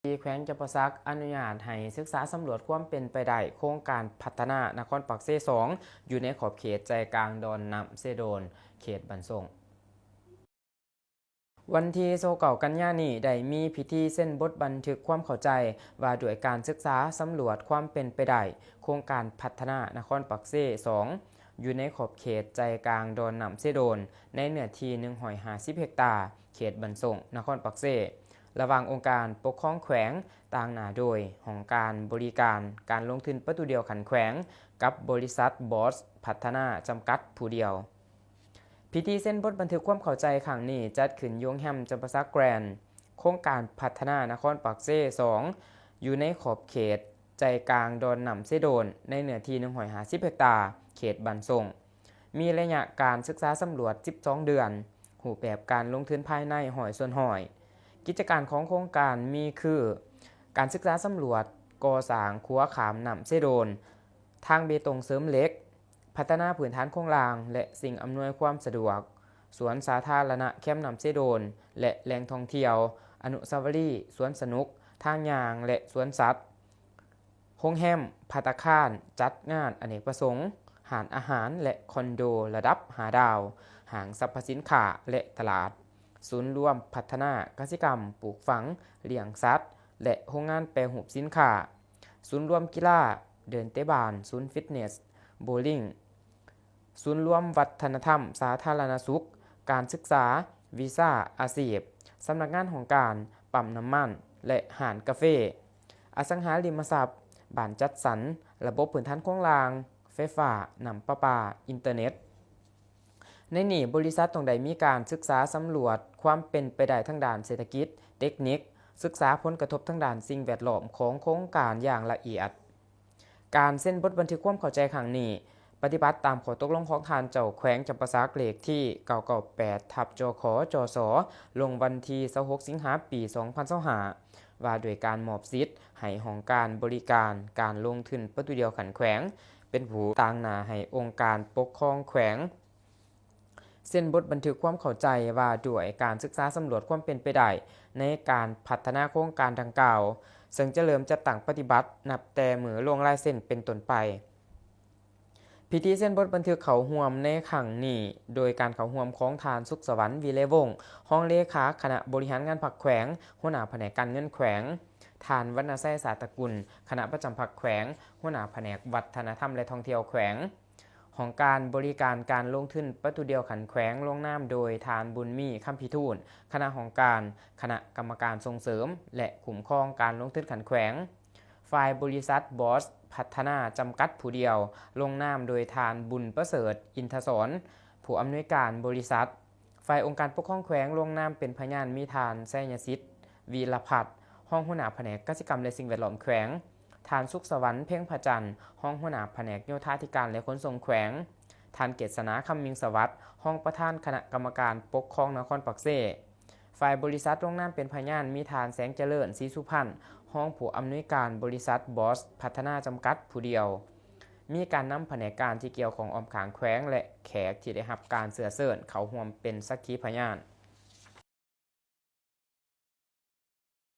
ທີ່ແຂວງຈຳປາສັກອະນຸຍາດໃຫ້ສຶກສາສຳຫຼວດຄວາມເປັນໄປໄດ້ໂຄງການພັດທະນານະຄອນປາກເຊສອງ ຢູ່ໃນຂອບເຂດໃຈກາງດອນນ້ຳເຊໂດນ ເຂດບ້ານຊົງ. ວັນທີຊາວເກົ້າກັນຍານີ້ ໄດ້ມີພິທີເຊັນບົດບັນທຶກຄວາມເຂົ້າໃຈວ່າດ້ວຍການສຶກສາສຳຫຼວດຄວາມເປັນໄປໄດ້ໂຄງການພັດທະນານະຄອນປາກເຊສອງ ຢູ່ໃນຂອບເຂດໃຈກາງດອນນ້ຳເຊໂດນ ໃນເນື້ອທີ່ໜຶ່ງຮ້ອຍຫ້າສິບເຮັກຕາ ເຂດບ້ານຊົງ ນະຄອນປາກເຊ ລະຫວ່າງອົງການປົກຄອງແຂວງ ຕາງໜ້າໂດຍຫ້ອງການບໍລິການການລົງທຶນປະຕູດຽວຂັ້ນແຂວງ ກັບບໍລິສັດບອສພັດທະນາຈຳກັດຜູ້ດຽວ. ພິທີເຊັນບົດບັນທຶກຄວາມເຂົ້າໃຈຄັ້ງນີ້ ຈັດຂຶ້ນຢູ່ໂຮງແຮມຈຳປາສັກແກຣນ ໂຄງການພັດທະນານະຄອນປາກເຊສອງ ຢູ່ໃນຂອບເຂດໃຈກາງດອນນ້ຳເຊໂດນ ໃນເນື້ອທີ່ໜຶ່ງຮ້ອຍຫ້າສິບເຮັກຕາ ເຂດບ້ານຊົງ. ມີໄລຍະການສຶກສາສຳຫຼວດສິບສອງເດືອນ, ຮູບແບບການລົງທຶນພາຍໃນຮ້ອຍສ່ວນຮ້ອຍ. ກິດຈະການຂອງໂຄງການມີຄື ການສຶກສາສຳຫຼວດ, ກໍ່ສ້າງຂົວຂ້າມນ້ຳເຊໂດນ, ທາງເບຕົງເສີມເຫຼັກ, ພັດທະນາພື້ນຖານໂຄງລ່າງ ແລະ ສິ່ງອຳນວຍຄວາມສະດວກ, ສວນສາທາລະນະແຄມນ້ຳເຊໂດນ ແລະ ແຫຼ່ງທ່ອງທ່ຽວ, ອະນຸສາວະລີ, ສວນສະໜຸກ, ທາງຍ່າງ ແລະ ສວນສັດ. ໂຮງແຮມ, ພັດຕາຄານ, ຈັດງານອະເນກປະສົງ, ຮ້ານອາຫານ ແລະ ຄອນໂດລະດັບຫ້າດາວ, ຫ້າງສັບພະສິນຄ້າ ແລະ ຕະຫຼາດ, ສູນລວມພັດທະນາກະສິກຳ, ປູກຝັງ, ລ້ຽງສັດ ແລະ ໂຮງງານແປຮູບສິນຄ້າ, ສູນລວມກິລາ, ເດີ່ນເຕະບານ, ສູນຟິດເນສ, ໂບລິງ, ສູນລວມວັດທະນະທຳສາທາລະນະສຸກ, ການສຶກສາ, ວີຊາອາຊີບ, ສຳນັກງານຫ້ອງການ, ປ້ຳນ້ຳມັນ ແລະ ຮ້ານກາເຟ, ອະສັງຫາລິມະຊັບ, ບ້ານຈັດສັນ, ລະບົບພື້ນຖານໂຄງລ່າງ, ໄຟຟ້າ, ນ້ຳປະປາ, ອິນເຕີເນັດ. ໃນນີ້, ບໍລິສັດຕ້ອງໄດ້ມີການສຶກສາສຳຫຼວດຄວາມເປັນໄປໄດ້ທາງດ້ານເສດຖະກິດ, ເຕັກນິກ, ສຶກສາຜົນກະທົບທາງດ້ານສິ່ງແວດລ້ອມຂອງໂຄງການຢ່າງລະອຽດ. ການເຊັນບົດບັນທຶກຄວາມເຂົ້າໃຈຄັ້ງນີ້ ປະຕິບັດຕາມຂໍ້ຕົກລົງຂອງທ່ານເຈົ້າແຂວງຈຳປາສັກ ເລກທີເກົ້າເກົ້າແປດ ທັບ ຈຂ ຈສ ລົງວັນທີຊາວຫົກ ສິງຫາ ປີສອງພັນຊາວຫ້າ ວ່າດ້ວຍການມອບສິດໃຫ້ຫ້ອງການບໍລິການການລົງທຶນປະຕູດຽວຂັ້ນແຂວງ ເປັນຜູ້ຕາງໜ້າໃຫ້ອົງການປົກຄອງແຂວງ ເຊັນບົດບັນທຶກຄວາມເຂົ້າໃຈວ່າດ້ວຍການສຶກສາສຳຫຼວດຄວາມເປັນໄປໄດ້ໃນການພັດທະນາໂຄງການດັ່ງກ່າວ, ເຊິ່ງຈະເລີ່ມຈັດຕັ້ງປະຕິບັດນັບແຕ່ມື້ລົງລາຍເຊັນເປັນຕົ້ນໄປ. ພິທີເຊັນບົດບັນທຶກເຂົ້າຮ່ວມໃນຄັ້ງນີ້ ໂດຍການເຂົ້າຮ່ວມຂອງທ່ານ ສຸກສະຫວັນ ວິໄລວົງ ຮອງເລຂາຄະນະບໍລິຫານງານພັກແຂວງ, ຫົວໜ້າພະແນກການເງິນແຂວງ, ທ່ານ ວັນນະໄຊ ສາດຕະກຸນ ຄະນະປະຈຳພັກແຂວງ, ຫົວໜ້າພະແນກວັດທະນະທຳ ແລະ ທ່ອງທ່ຽວແຂວງ, ຫ້ອງການບໍລິການການລົງທຶນປະຕູດຽວຂັ້ນແຂວງ ລົງນາມໂດຍທ່ານ ບຸນມີ ຄຳພິທູນ ຄະນະຫ້ອງການ ຄະນະກຳມະການສົ່ງເສີມ ແລະ ຄຸ້ມຄອງການລົງທຶນຂັ້ນແຂວງ, ຝ່າຍບໍລິສັດບອສພັດທະນາຈຳກັດຜູ້ດຽວ ລົງນາມໂດຍທ່ານ ບຸນປະເສີດ ອິນທະສອນ ຜູ້ອຳນວຍການບໍລິສັດ, ຝ່າຍອົງການປົກຄອງແຂວງ ລົງນາມເປັນພະຍານມີທ່ານ ໄຊຍະສິດ ວີລະພັດ ຮອງຫົວໜ້າພະແນກກະສິກຳ ແລະ ສິ່ງແວດລ້ອມແຂວງ, ທ່ານ ສຸກສະຫວັນ ເພັງພະຈັນ ຮອງຫົວໜ້າພະແນກໂຍທາທິການ ແລະ ຂົນສົ່ງແຂວງ, ທ່ານ ເກດສະໜາ ຄຳມິງສະຫວັດ ຮອງປະທານຄະນະກຳມະການປົກຄອງນະຄອນປາກເຊ. ຝ່າຍບໍລິສັດລົງນາມເປັນພະຍານມີທ່ານ ແສງຈະເລີນ ສີສຸພັນ ຮອງຜູ້ອຳນວຍການບໍລິສັດບອສພັດທະນາຈຳກັດຜູ້ດຽວ. ມີການນຳພະແນກການທີ່ກ່ຽວຂ້ອງອ້ອມຂ້າງແຂວງ ແລະ ແຂກທີ່ໄດ້ຮັບການເຊື້ອເຊີນເຂົ້າຮ່ວມເປັນສັກຂີພະຍານ.